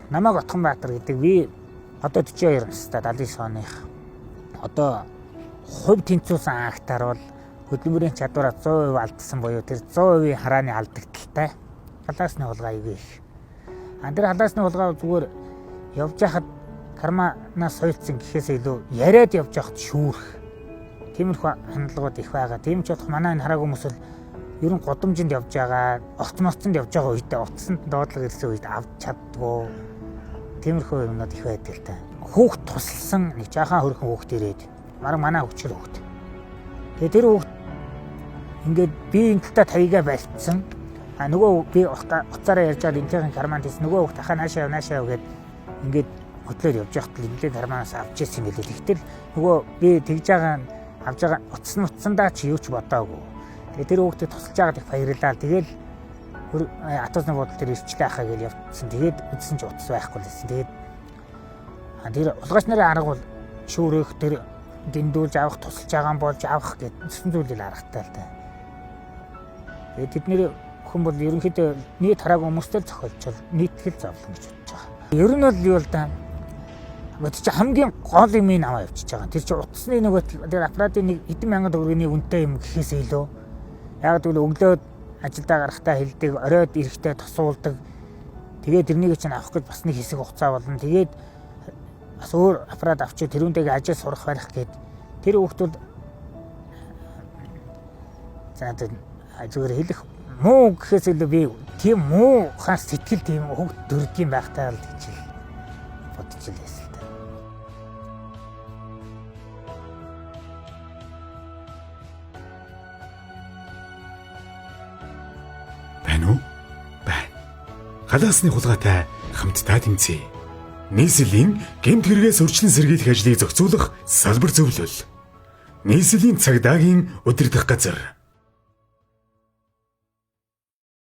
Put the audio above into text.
Намайг Отгонбаатар гэдэг. Би одоо 42 настай, 79 оных. Одоо хувь тэнцвүүлсэн анхтаар бол хөдөлмөрийн чадвараа 100% алдсан буюу тэр 100% харааны алдагдaltaй. Халаасны хулгай аягүй их. А тэр халаасны хулгай зүгээр явж байхад карманаас соёлцсон гэхээс илүү яриад явж байхад шүүрэх. Тиймэрхүү хандлагууд их байгаа. Тийм ч болох манай энэ хараагүй хүмүүс бол ер нь гудамжинд явж байгаа, огц моцонд явж байгаа үедээ утсанд доотлого ирсэн үед авч чаддгүй. Тиймэрхүү юмнууд их байдаг л та. Хүүхд тусалсан нэг жаахан хөрхөн хүүхд ирээд бараг манай хөгчл хүүхд. Тэгээ тэр хүүхд ингээд би энэ талтаа таягаа барьцсан. А нөгөө би уцаараа ярьж байгаа энтхийн карманд хийсэн нөгөө хүүхд ахаа наашаа яв наашаа яв гэд ингээд хөтлөөд явж байхад л энтхийн карманаас авч ирсэн юм билээ. Тэгтэл нөгөө би тэгж байгаа авч байгаа утас нь утсандаа ч юу ч бодоагүй. Тэгээ тэр хүүхдэд тусалж байгаад их баярлалаа. Тэгэл атуусны бодол тэр ирчлээ ахаа гэж явцсан. Тэгээд үзсэн чи утас байхгүй л байсан. Тэгээд тэр улгаач нарын арга бол шүүрэх, тэр дэндүүлж авах, тусалж байгаа нь болж авах гэсэн зүйлийг аргатай л да. Тэгээд тэдний хүн бол ерөнхийдөө нийт хараагүй хүмүүстэй л зохиолж нийтгэл зовлон гэж бодож байгаа. Ер нь бол юу л да. Чи хамгийн гол юм ин аваа явчихж байгаа. Тэр чи утасны нөгөө тэр аппаратын нэг хэдэн мянган төгрөгийн үнэтэй юм гэхээс илүү яг гэвэл өглөө ажилдаа гарахтаа хилдэг, оройд ирэхдээ тосуулдаг. Тэгээд тэрнийг чинь авах гэж бас нэг хэсэг хугацаа болно. Тэгээд бас өөр аппарат авчиж тэрүүнтэйгээ ажил сурах барих гээд тэр хүүхдүүд за зүгээр хэлэх муу гэхээс илүү би тийм муу хаас сэтгэл тийм хүүхд төрдөг юм байхтай л гэж бодож л байсан л та. Байна уу? Байна. Халаасны хулгайтай хамтдаа тэмцэе. Нийслэлийн гэмт хэрэгээс урьдчилан сэргийлэх ажлыг зохицуулах салбар зөвлөл. Нийслэлийн цагдаагийн удирдах газар.